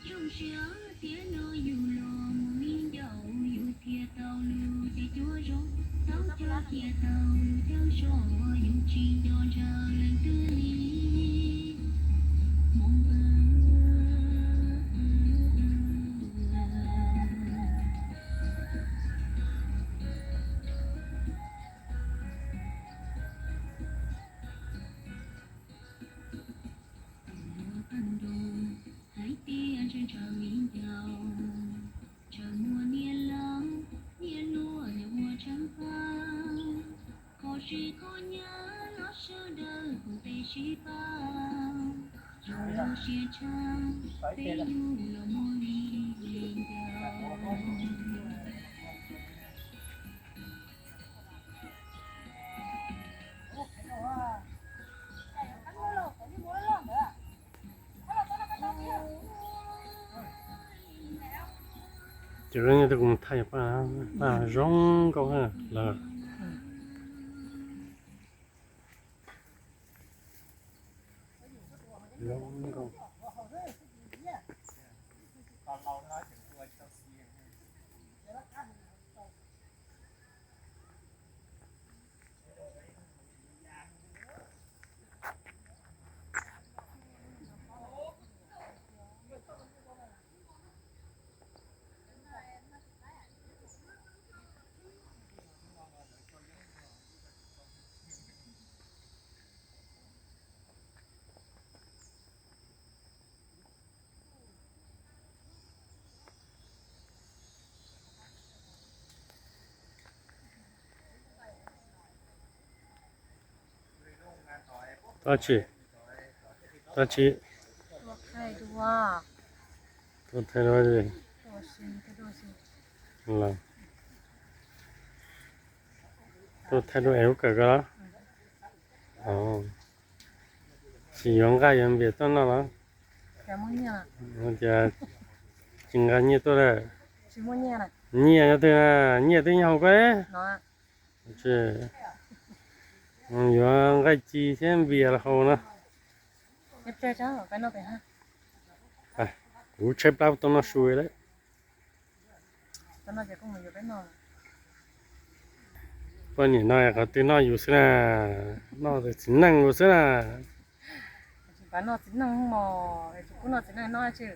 Zoo siab tias no yus los mus ib ncaus yus thiaj tau lus ces cuab zoo, tau coj cia tau lus thawj zog yus tsis nco ntshai leej twg li. Hmoob hais tias ntshaw ntshaw ib ncaus, ntshaw muaj niam laus, niam hluas niam ua tsheej pab, kho siab kho nyiam los sawv daws koom tes sib pab, zoo lub siab tshaj peb yug los muaj li ncaus. Ces lub nyuag twg kuv mus thaij paj, paj zoo nkauj lawm. Zoo nkauj. Tab sis, tab sis. Tuaj thaij duab. Tuaj thaij duab li. Los, tuaj thaij duab es lub kawm ko los? Tsis yuav nqaij yuav npias tuaj noj los? Tias tsis nqa nyiaj tuaj lawm. Nyiaj nyob twg na? Nyiaj twb nyob hauv ko. Yuav nqaij ci thiab npias los haus no. Kuv tshaib plab tau noj su lawm. Poj niam no qhov twg noj yus xwb na, noj txiv neej yus xwb na. Noj txiv neej mos, kuv noj txiv neej noj tsi.